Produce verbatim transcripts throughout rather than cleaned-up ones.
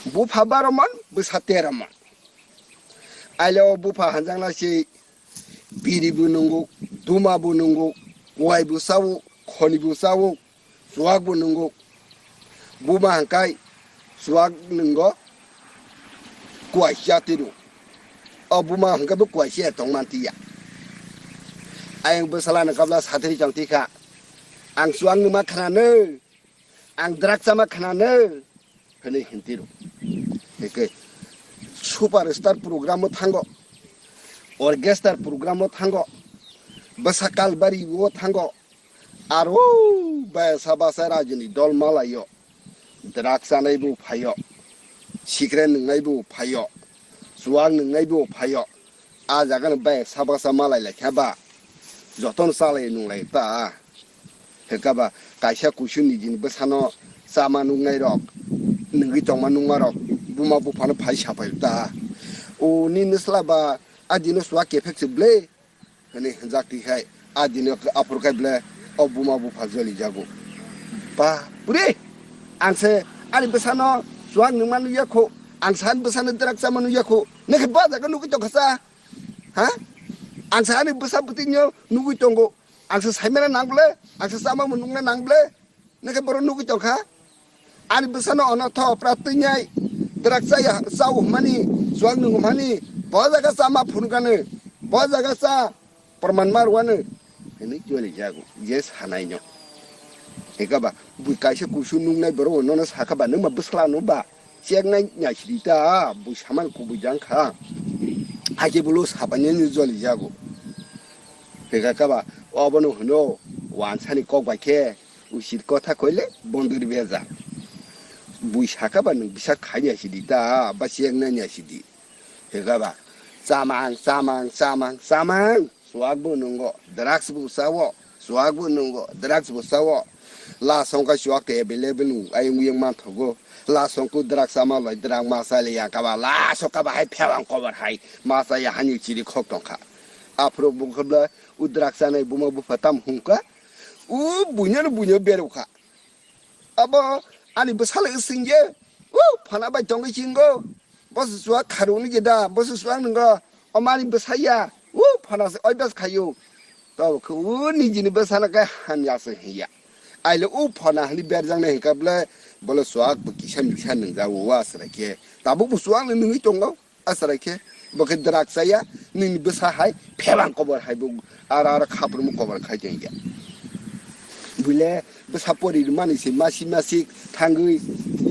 Bupha baro mon, bwsa tero mon. Aile o bupha hanjakna se biri bo nungo, duma bo nungo, kuai bo sao, khoni bo sao, chuak bo nungo. Buma hwnkhai chuak nungo, kuai cha tiro. O buma hwnkhai bo kuai se tong man tiya. Ayang bwsala no kabla sathari chong tikha. Ang chuak numa khnano. Ang drugs chama khnano hwnwi hintiro. Hwnkhe superstar program o thango, orchestra program o thango, bwsa kalbari o thango, aro bwsa bwsa rajini dol malaio, drugs chanai bo phaio, sikre nwngnai bo phaio, chuak nwngnai bo phaio. A jaga no bai sabaksa malai lai kha ba, jotono chalai nung lai ta. Hwnkha ba kaisa kuisu nijini bwsano chama nuknai rok, nungwi tongma nukma rok buma buphano phai sapai ta. O ni nwsla ba a dino suwa kephek se ble hwnwi hwnjak ti khai a dino aphuru khai ble o buma bupha joli jago. Ba puri ang se ani bwsano chuak nungma nukya kho, ang se ani bwsano drak chama nukya kho, nokhe ba jaga nukwi tongkha sa. Ha? Ang sa ani bwsa bwtwino nugwi tongo. Ang sa saimana nang ble, ang sa chamamo nungna nang ble. Nokhe borok nugwi tongkha. Ani bwsano ono tho opra twinyai. Drak chaya chao hwnmani, chuak nung hwnmani. Bo jaga chama phunukani. Bo jaga cha proman ma rwani. Hwnwi joli jago. Je sanaino. Ekaba bui kaisa kusu nungnai borok nono sakha ba nungma bwsla no ba. Cheknai nyasidi ta, bui saman kubui jang kha. Haike bolo sapanini joli jago. Hwnkha kaba, obono hwno, wansani kok bai khe, usit kotha koile, bondur beja. Bui saka ba nwng bisa khai nyasidi ta, ba cheknai nyasidi. Hwnkha ba, chamang, chamang, chamang, chamang. Chuak bo nungo, drugs bo sao, chuak bo nungo, drugs bo sao. Last hwnkha chuak te available nung, ayung yang manthogo. Last hwnkha drugs ama loi, drug ma chai le yang kaba, last hwnkha ba hai phewang kobar hai, ma chai ya hani chiri khok tongkha. Aphuru bungkhabla, u drugs chanai buma bupha tam hungkha, u buino no buino berukha. Abo ani bwsala swngye, u phana bai tongwi chingo. Bo se chuak kharuni je da, bo se chuak nungo, o mani bwsa ya, u phana se oibas khayo. Tabo khe u nijini bwsano khe hamya se hiya. Aile u phana hani berjaknai hinkha ble, bole chuak bo kisa misa nungjago o aswrai khe. Tabuk bo chuak no nungwi tongo. Aswrai khe, bo khe drak chaya, nini bwsa hai phebang kobor hai bo ara ara khaprumu kobor khai tongya. Buile bwsa pori rwmani se masik masik thangwi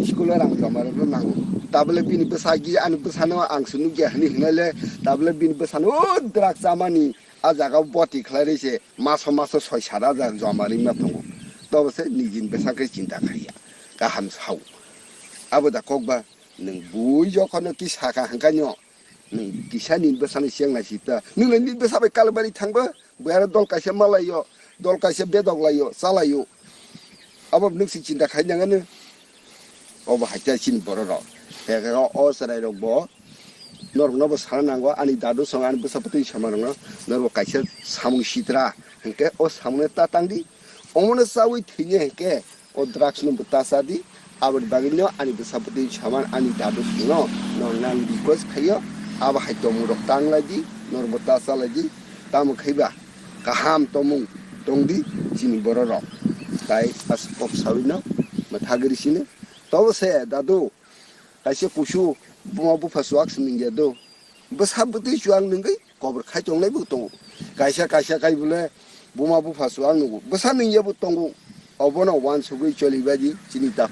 school o rang joma rwna nango. Tabole bini bwsa gi ani bwsano ang se nukya hwnwi hwnale, tabole bini bwsano o drak chamani a jaga o boti khlai rwi se maso maso soi sat hajar joma rwma tongo. Tobo se nijini bwsa khe chinta khaiya, kaham sao. Abo da kokba. Nwng bui jokhorno kisa kha hwnkhe no, nwng kisani bwsano cheng nai si ta. Nwng nini bwsa bai kalbari thangbo, bui aro dol kaisa malaio, dol kaisa bedok laio, chalaio. Abo nwng se chinta khai nang ano. Obo hai khe chini borok rok. Hwnkhe o chwrai rok bo norok no bo sana nango, ani dadu song ani bwsa bwtwi sama rok no norok kaisa samung sitra hwnkhe o samung no ta tang di. Omo no chawi thwini hwnkhe o drugs no bo ta cha di. Aboni bagwi no ani bwsa bwtwi saman ani dadu songno no nang request khaio. Abo hai tongmung rok tang lai di, norok bo ta cha lai di. Tamo khai ba kaham tongmung tong di chini borok rok. Tai as kok sawi no mwthagri sini. Tobo se dadu kaisa kusu buma bupha chuak se nungya do. Bwsa bwtwi chuak nungwi kobor khai tongnai bo tongo. Kaisa kaisa kai bole buma bupha chuak nungo. Bwsa nungya bo tongo. Obono wansugwi choli baji chini ta